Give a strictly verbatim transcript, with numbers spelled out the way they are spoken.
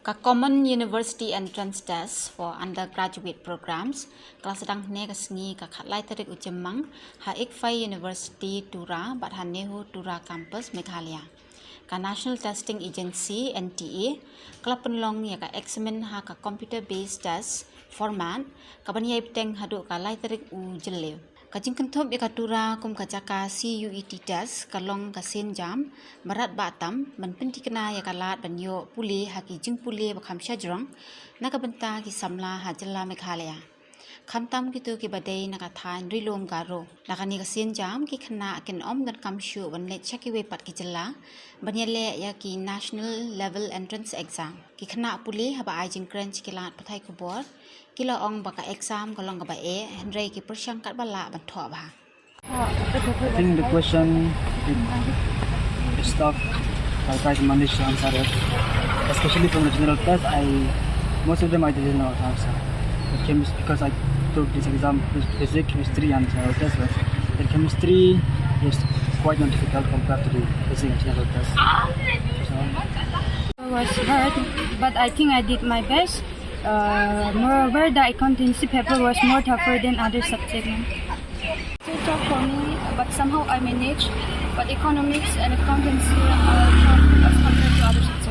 Ka Common University Entrance Test for Undergraduate Programs ka la sdang hynne ka sngi ka khatlai tarik u Jymmang ha ICFAI University Tura bad ha NEHU Tura Campus Meghalaya. Ka National Testing Agency, N T A, ka la pynlong ïa ka eksamin ha ka computer based test format ka ban ïai bteng haduh ka lai tarik u Jylliew. Ka jingkynthup ïa ka Tura kum ka jaka C U E T test ka long ka sienjam ba radbah tam ban pyntikna ïa ka lad ban ïoh pule ha ki jingpule ba kham shajrong na ka bynta ki samla ha jylla Meghalaya, khamtam kito kiba dei na ka thaiñ Ri-lum Garo. Na kane ka sienjam ki khynnah kin ym donkam shuh ban leit sha kiwei pat ki jylla ban ïaleh ïa ki National Level Entrance Exam. Ki khynnah pule haba ai jingkren sha ki lad pathai khubor ki la ong ba ka exam ka long kaba eh, hynrei ki pyrshang katba lah ban thoh bha. I think the question is, is tough. I'll try to manage to answer it. Especially from the general test, I most of them I didn't know how to answer. It came because I took this exam, phys- physics, chemistry, and general test. But the chemistry is quite not difficult compared to the physics and general test. So, It was hard, but I think I did my best. Uh, moreover, the accountancy paper was more tougher than other subjects. Still tough for me, but somehow I managed. But economics and accountancy are tough as compared to other subjects.